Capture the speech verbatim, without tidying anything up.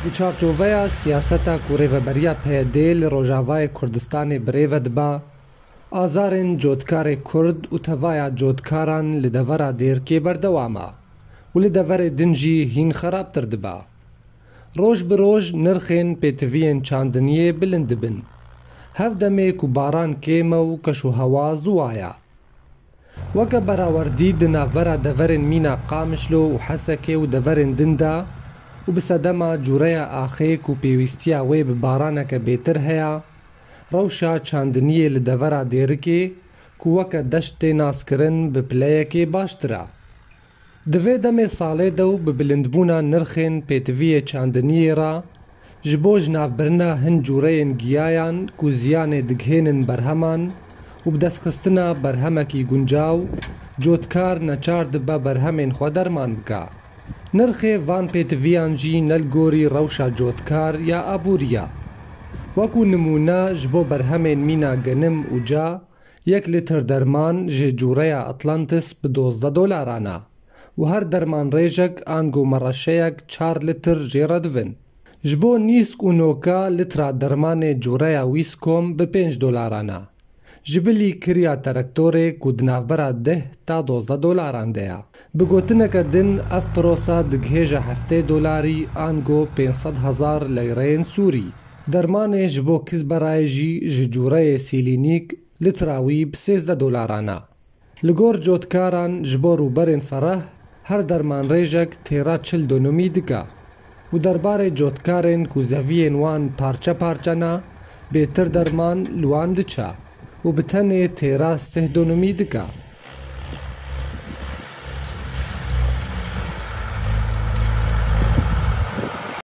Di çarçoveya siyaseta ku Rêveberiya P Y D li Rojavayê Kurdistanê bi rê ve diba, azarên cotkarê Kurd û tevaya cotkaran li devera Dêrikê berdewam e û li deverê din jî hîn xerabtir diba. Roj bi roj nirxên pêtiviyên çandiniyê bilind dibin. Hev demê ku baran kêm e û keşûhewa ziwa ye. Weke berawerdî di navbera deverên mîna Qamişlo û Hesekê û deverên din de û bi sedema cûreya axê ku pêwîstiya wê bi baraneke bêtir heye, rewşa çandiniyê li devera Dêrikê ku weke deşt tê naskirin bi pileyekê baştir e. Di vê demê salê de û bi bilindbûna nirxên pêtiviyê çandiniyê re, ji bo jinavbirina hin cûreyên giyayan ku ziyanê digihênin berheman û bi destxistina berhemekî guncaw, cotkar neçar dibe berhemên xwe derman bike. Nirxê van pêtiviyan jî ne li gorî rewşa cotkar ya aboriya. Wekû nimûne, ji bo berhemên mîna genim û ca, yek lîtir derman ji cûreya Atlantis bi dozdeh dolaran e û her dermanrêjek ango mereşeyek çar lîtir jê re divin. Ji bo nîsk û noka lîtra dermanê cûreya Wîskom bi pênc dolaran e. Ji bilî kiriya terektorê ku di navbera deh ta dozdeh dolaran de ye. Bi gotineke din, ev pirosa digihêje heftê dolarî ango pênc sed hezar leyreyên sûrî. Dermanê ji bo kizberayê jî ji cûreyê sîlînîk lîtra wî bi sêzdeh dolaran e. Li gor cotkaran, ji bo rûberên fereh her dermanrêjek têra çil donomî dike û derbarê cotkarên ku zeviyên wan parçe parçe ne, bêtir derman li wan diçe û bi tenê têra sih donomî dike.